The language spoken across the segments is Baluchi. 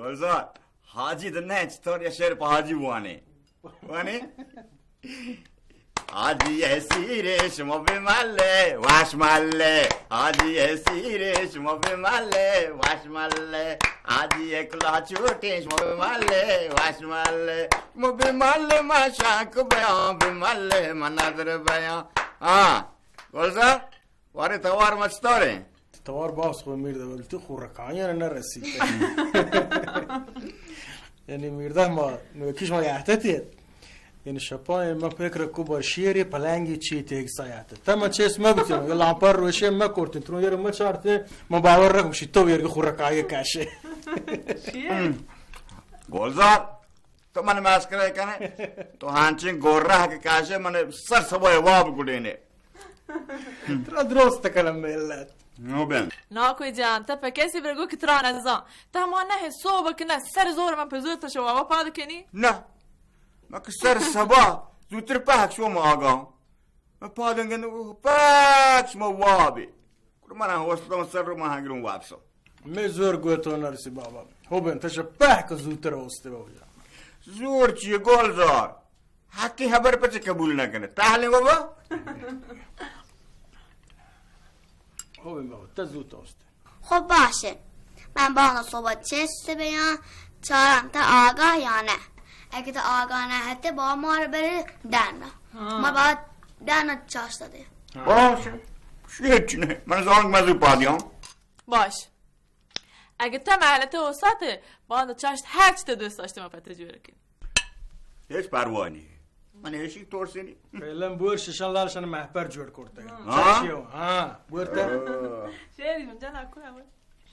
گلزار، حاجی دنہ چطور یا شعر پہ حاجی بوانے؟ وانے؟ حاجی ہے سیرے شما بے مالے، واش مالے۔ حاجی ہے سیرے شما بے مالے، واش مالے۔ حاجی ہے کلا چوٹے شما بے مالے، واش مالے۔ شما بے مالے ما شاک بیاں، بے مالے ما نادر بیاں۔ ہاں، گلزار؟ وارے توار مچ طوریں؟ توار باز خوب میر دے، ولی تو خو رکایاں نہ رسی۔ یعنی میردہ ما نوکیش ما یحتتی۔ یعنی شپا ما فکر کو بر شیری پلنگی چی تیگ سایت۔ تا ما چیس ما بتیم، یا لامپر روشے ما کرتین، ترون یار ما چارتین، ما باور رکھ بشی تو یار خو رکایے کاشه۔ گلزار، تو من مسخره کنه؟ تو هنچین گوره که کاشه من سر سبای واب گڑینه۔ ترا درست کنم ملت۔ نو بین۔ ناکوی جان، تا په کسی برگو که ترا نزان۔ تا ما نه صوب که نه سر زور من په زور تا شو وابا پاد کنی؟ نه۔ من که سر سبا زودتر پهک شو ما آگام۔ من پادن گندو پهک شما وابی۔ کرو من حوصله من سر رو من هنگرون واپسو۔ می زور گوتو نرسی بابا۔ هو بین تش پهک زودتر اوسته بابا جان۔ زور چیه گلزار؟ حقی خبر پچه قبول نکنه؟ تحلی بابا؟ هو بین بابا، تا زود اوسته۔ خب باشه، من باندا صبح چست بیان، چارم تا آگاه یا نه؟ اگه تا آگاه نه هته با ما رو بره دنه. ها. ما باید دنه چاش داده. باشه، هیچ نه، من زانگ مزو پادیام. باش. اگه تا محلت اوساته، باندا چاشت هر چی تا دوست داشته ما پته جوره کنی. هیچ پروا نی. من ایشی ترسی نی. فعلاً بور ششان لال شان محپر جوڑ کرته. ها؟ چاشیو، ها، بور تا. آه. شعری من جان اکو اول.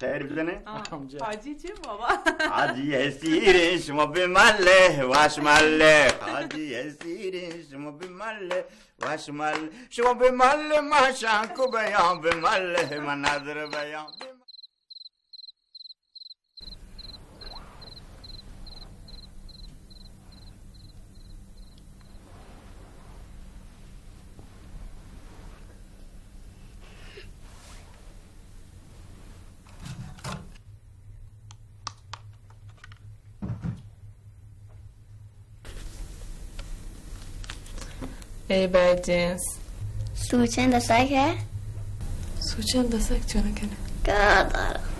شعر بزنه؟ آه. حاجی چی بابا؟ حاجی ہے سیرے شما بے مالے، واش مالے۔ حاجی ہے سیرے شما بے مالے، واش مالے۔ شما بے مالے، ما شانکو بیان بے مالے، من نادر بیان بے مالے۔ ای بدجنس. سوچن دسک ہے؟ سوچن دسک چون کنه؟ کار دارم.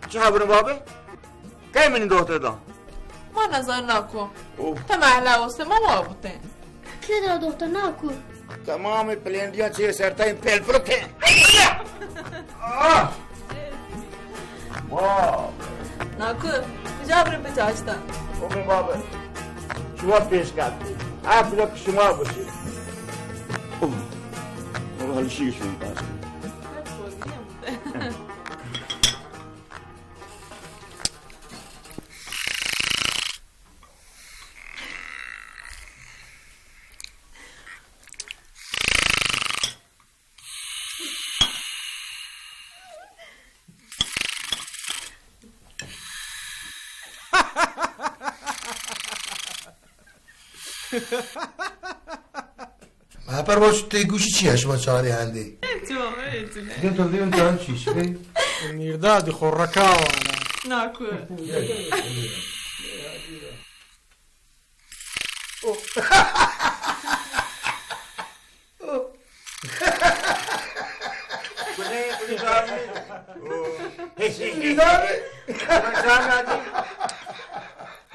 چه خبر بابه؟ کئے منی دختر داں؟ ما نزان ناکو. اوہ. تا محلہ اوستے ما وا بوتیں. کئے داں دختر ناکو؟ تمام پلینڈیاں چے سرتا ایں پل پلکیں. آہ! واہ! ناکو، کجا بریں پہ چاشتا؟ او من بابا، شما پیش کات. آپ لک شما بشی. اوہ. او ہلشی شما پاس. مہپر، واجہ تئی گوشی چی ایں؟ شما چارے ہندے. چو، اے چی نے؟ دیم تو دیم تو ہم چی شبے؟ میرداد خورکا والا. ناکو.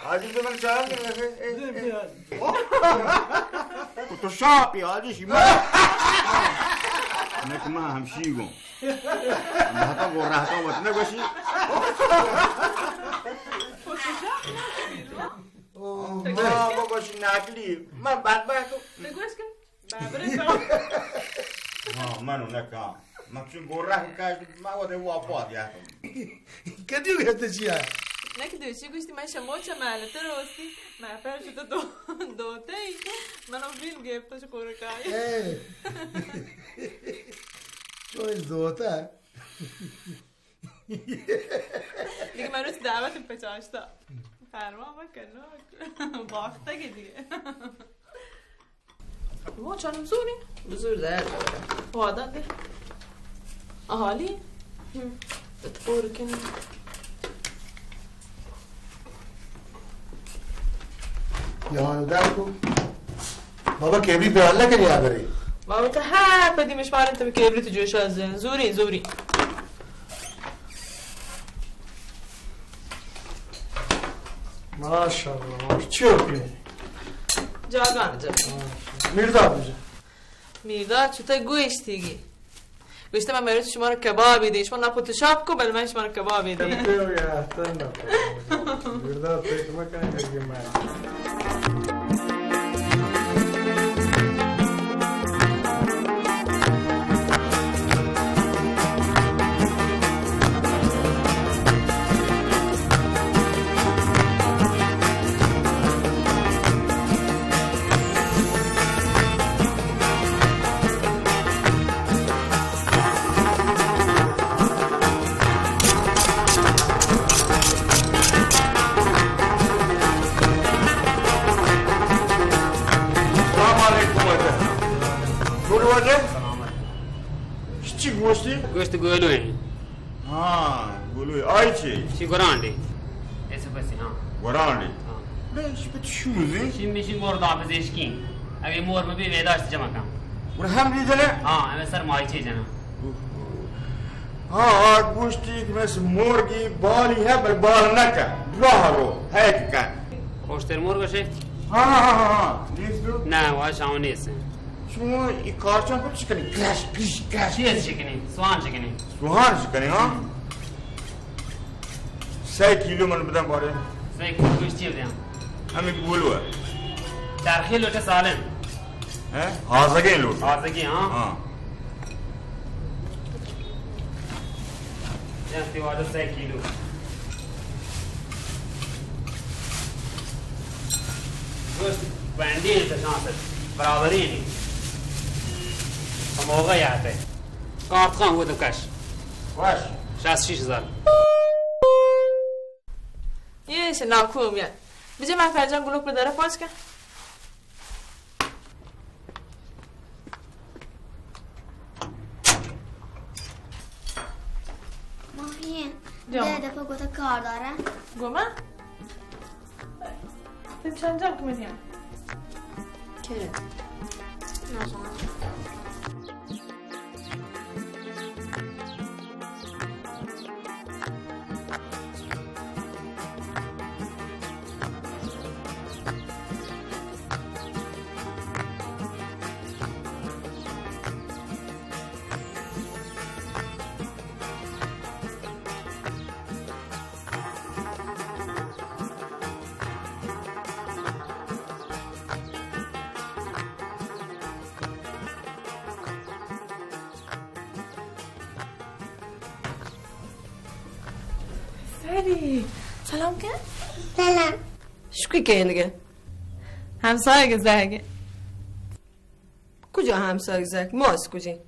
حاجی تو من چار نہیں لگے. تو شاپی حاجی شما. نک ما ہمشی گوں. ما تو گو رہتا وطن گوشی. ما بگوش ناکلی. من بدبخت. بگوش کن. بابرے تو. ہاں، منو نکاں. من چون گورا کاش، ما وتے واپا دیا. کدیو گپت چیا؟ نہ کہ دوشی گوشتی من شمو چہ محلہ تر اوستی، من پر شتو دو، دوتے، منو بیل گپت چہ کورکای. اے. چو اس دوتا. دیگه من روز دعوت پچاشتا. پروا مکن، باختگی دیگه. ما چنم زوری؟ بزور در. وعده ده. اهالی؟ هم. اتفور کن. جوان در کو. بابا، کیبلی پہ اللہ کنے آ برے. بابا، تو ہر پدی مشمارن تو کیبلی تو جوش از زوری، زوری. ماشاءاللہ، ماشاءاللہ. چی ہو پی؟ جاگان جا. میرداد بجا. میرداد چوتا گوشتی گی. گوشتہ من میرے شما را کبابی دیں، شما ناپوت شاپ کو، بل من شما را کبابی دیں. السلام علیکم واجہ. گل واجہ؟ چی گوشتی؟ گوشت گولو ایں. ہاں، گولو. آئی چی؟ چی گورانڈی. ایسے پسی، ہاں. گورانڈی؟ ہاں. بے، چی پہ شوزی؟ چی میشی مور دا پزیشکی. اگے مور میں بھی ویداش جمع کن. اور ہم بھی جنے؟ ہاں، ہمیں سر مائی چی جنا. ہاں، آ گوشتی کہ میں سے مور کی بالی ہے، بل بال نہ کر. دعا رو، ہے کہ کر. کوشتر مور گوشے؟ ہاں، ہاں، ہاں، ہاں. دیس دو؟ نہ، وہ شاو نیست. چون ای کارچان پر چی کنی؟ کرش، کرش، کرش. چیز چی کنی؟ سوان چی کنی؟ سوان چی کنی، ہاں؟ سئے کیلو من بدن بارے. سئے کیلو گوشتی بدن. ہمیں گولو ہے. چرخی لوٹے سالم. ہیں؟ آزگیں لوٹے. آزگیں، ہاں. ہاں. جنتی واجہ سئے کیلو. گوشت بندی انت، شانس برابری نہیں. موقع یاتے. کارت خان گوتم کش. وش. شصت شش ہزار. یہ سے ناکو میان. بجے من پنجاہ گلوک پہ در پاچ کن. ماهی، جان. ده دفعه گوته کار داره. گوما؟ تو چند جا کمه دیم؟ که؟ نزانم. ارے، سلام کن. سلام. شکوی کئے اندگہ؟ ہمسایگ زہگ. کجا ہمسایگ زہگ؟ ماس کجیں؟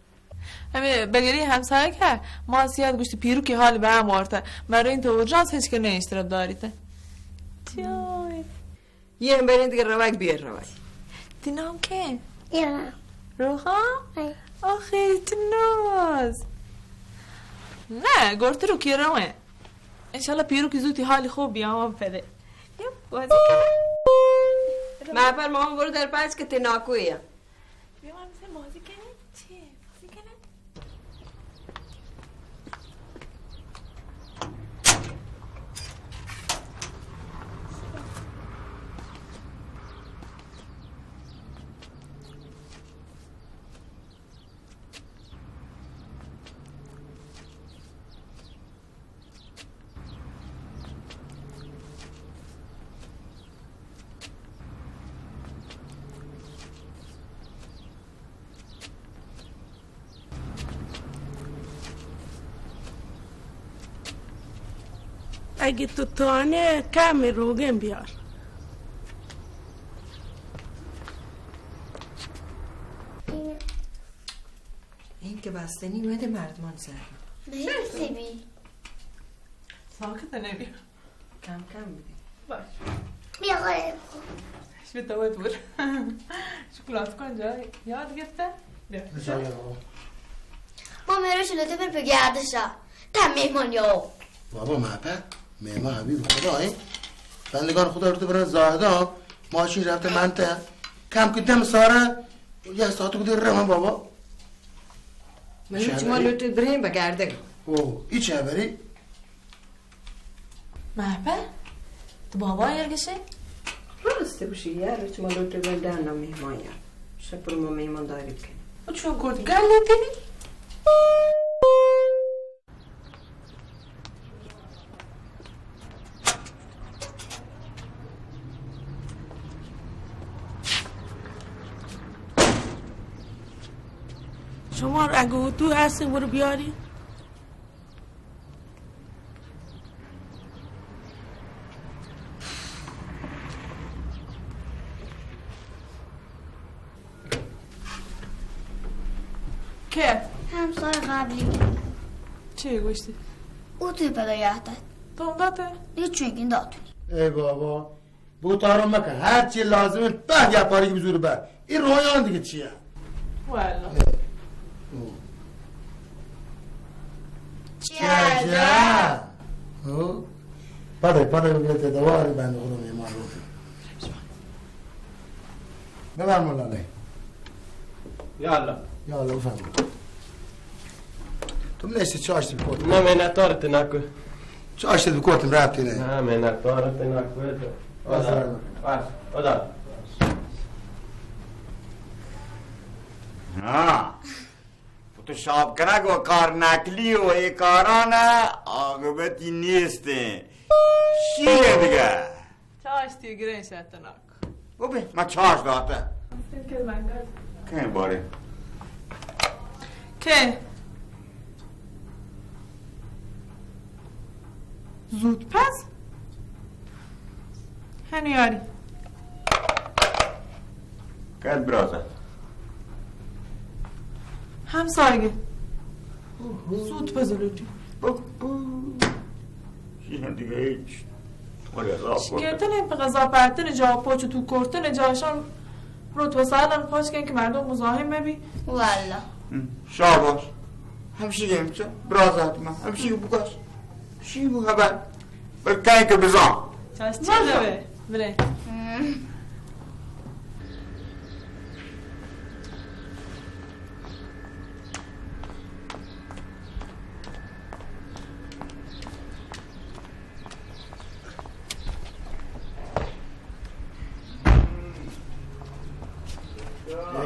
ہمے بگری ہمسایگ ہے. ماس یاد گوشتی پیروکی حال بہ ہم وارتا. مرین تو اورجانس ہچ کہ نیشت رب داریتا. چیای؟ یہ ہم برین دگہ روگ بیار روگ. تی نام کئے؟ روحان. روحان؟ آی. آخی تی ناز. نہ، گورتر و کی رویں. انشاءاللہ پیروکی زوتی حالی خوب بیا ہم پدے. یا بازی کنی. ما پر ماما برو در پاچ کہ تی ناکویا. بیا ما مثل بازی کنی. چی؟ بازی کنی. اگه تو توانه کم روگن بیار. این که بستنی اومده مردمان سر. نه، سیبی. ساکت نبی. کم کم بدی. باش. بیا خواهی بخور. شو تو بور. شکلات کن جا یاد گرفته. بیا. بسیار. ما میرو شلو تو بر بگردشا. تا مهمان یا. بابا ما په مهمان حبیب خدا این. بندگان خدا رو تو برن زاهدان. ماشین رفته منطقه. کم که دم ساره. یه ساعت بودی روان بابا. من چه شما خبری؟ لوٹید بریم بگردگ. او، ای چه خبری؟ مهپه؟ تو بابا یار گشه؟ راست بشی یار، چما لوٹید بریم دهنا مهمان یار. شپر ما مهمان داری بکنیم. او چون کرد گل تیمی؟ شما اگه اتو هستین برو بیاری. که؟ همسایه قبلی. چی گوشتی؟ او تو پدا یهتت. تو هم داته؟ نه چونکه داتونی. ای بابا، بوتارو مکن، هر چی لازمه په یا پاری بزور بر. این رویان دیگه چیه؟ والله. اه. او. چه عجب. او. پده، پده بگیرد دواری بند خودم ایمان رو. ببر مولانا. یا الله. یا الله، بفرما. تو من ایسه چاشت بکوت. نه، من اتارت نکو. چاشت بکوتم رابطه نه. نه، من اتارت نکو. بس، خدا. بس، خدا. ها. تو شاب کنگ و کار نکلی و ای کاران عاقبتی نیستیں. چیه دیگه؟ چاشتی گرین شتناک. ببین، من چاش داته. کئے بارے؟ کئے؟ زود پس؟ هنیاری. کئے برازا؟ همسایگه. زود پس لوٹی. بو، بو. چیه دیگه هیچ. ولی عذاب کرده. شکرتن این غذا پرتن جا پاچ تو کرتن جاشان روت وسایلان پاچ کن که مردم مزاحم ببی. والله. هم. شاباش. همشی گیم چه؟ برازات من. همشی بگاش. شی بو خبر. بل کئے که بزان. چاش چی بله. بله. هم.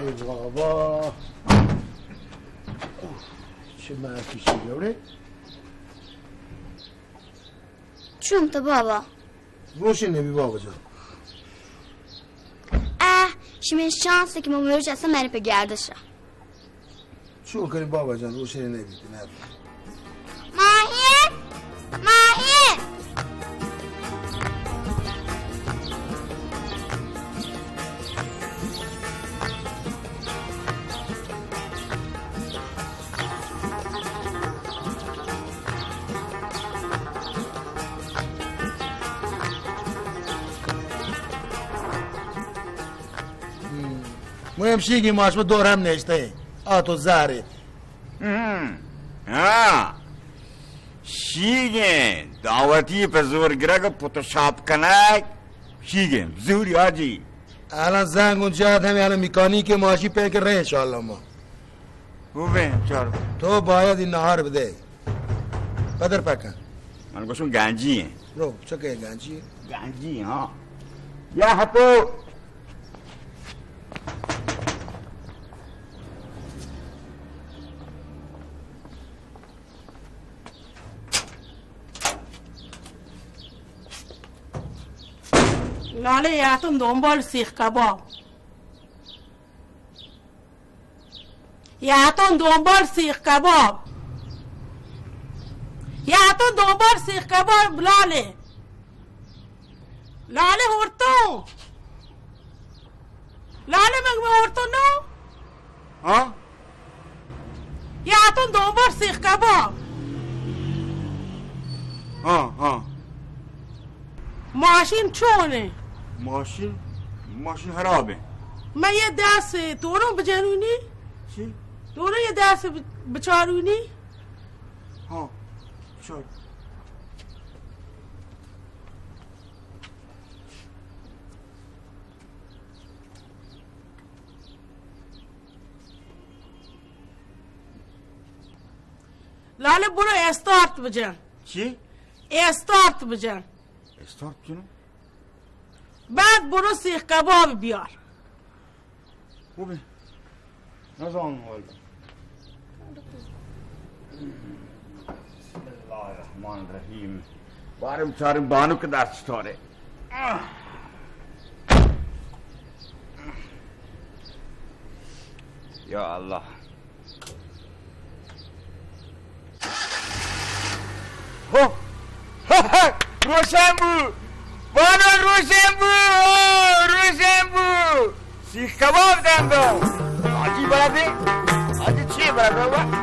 ای بابا. چه مرکی چی جوڑه؟ چون تو بابا؟ روشن نبی بابا جان. اه، شمه شانس که ما مروش اصلا مره په گردشه. چون کنی بابا جان، روشن نبی، نه. ماهی، ماهی. مهم شیگیں ماش ما دور ہم نشتہ ایں۔ آ تو زہرے۔ ہم۔ ہاں۔ شیگیں دعوتی پہ زور گرگ پوتوشاپ کنگ۔ شیگیں زوری حاجی۔ الان زنگ اون جات ہمیں الان میکانیک ماشی پہ کہ رہے انشاءاللہ ما۔ خوبیں چارو۔ تو باید این نہار بدے۔ پدر پکن۔ من گوشم گنجی ہیں۔ رو، چکے گنجی ہیں؟ گنجی، ہاں۔ یا ہپو۔ لاله، یاتون دنبال سیخ کباب. یاتون دنبال سیخ کباب. یاتون دنبال سیخ کباب، لاله. لاله هورتون. لاله، مگه من هورتون نو؟ ها؟ یاتون دنبال سیخ کباب. ها، ها. ماشین چونه؟ ماشین، ماشین خرابه. من یه دست تورون بجنونی؟ چی؟ تورون یه دست ب-، بچارونی؟ ها، چار. لاله، برو استارت بجن. چی؟ استارت بجن. استارت بجنم؟ بعد برو سیخ کباب بیار. خوبه. نزانم والا. بسم الله الرحمن الرحیم. بارم چارم بانک دست چطوره. یا الله. هو. روشن بو. بانک روشن بو. روشن بو. سیخ کباب دم دو. حاجی برده. حاجی چی برده؟